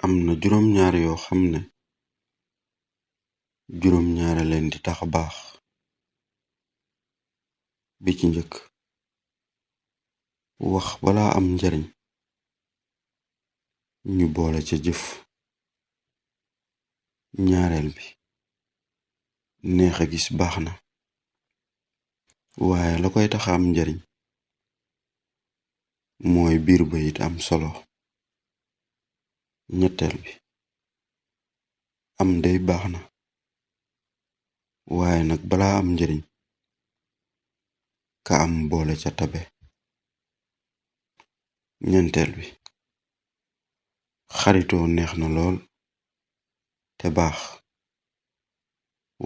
am na juróom ñaar yoo xam ne juróom ñaare leen di tax baax. bi ci njëkk, wax balaa am njariñ ñu boole ca jëf. ñaareel bi, neex a gis baax na waaye la koy taxa am njariñ mooy biir ba it am solo. ñetteel bi, am dey baax na waaye nag balaa am njariñ ka am boole ca tabe. ñeenteel bi, xaritoo neex na lool te baax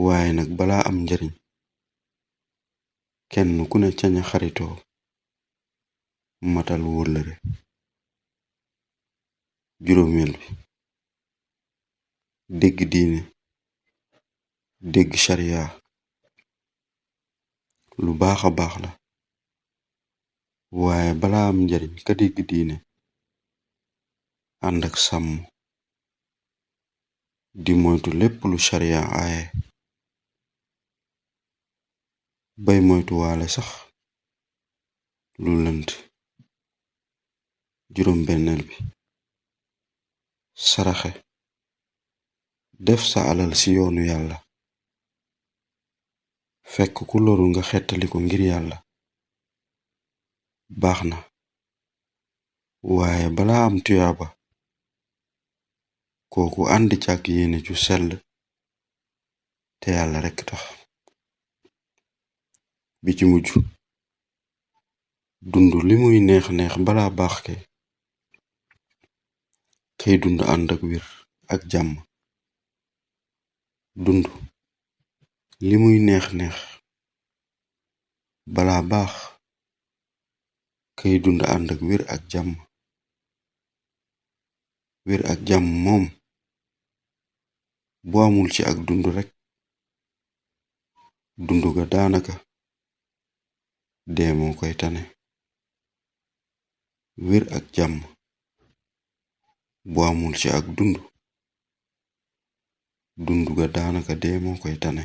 waaye nag balaa am njariñ kenn ku ne ca ña xaritoo matal wóllëre. juróomeel bi, dégg diine dégg sharia lu baaxa baax la waaye balaa am njariñ ka dégg diine ànd ak sàmm di moytu lépp lu sharia aaye bay moytu waale sax lu lënt. juróom benneel bi, saraxe def sa alal ci yoonu yàlla fekk ku loru nga xettali ko ngir yàlla baax na waaye balaa am tuyaaba kooku ànd càkk yéene ju sell te yàlla rekk tax. bi ci mujj, dund li muy neex neex balaa baax kay dund ànd ak wir ak jàmm. dund li muy neex neex balaa baax kay dund ànd ak wir ak jàmm. wir ak jàmm moom bu amul ci ak dund rekk dund ga daanaka dee moo koy tane. wir ak jàmm bu amul ci ak dund ga daanaka dee moo koy tane.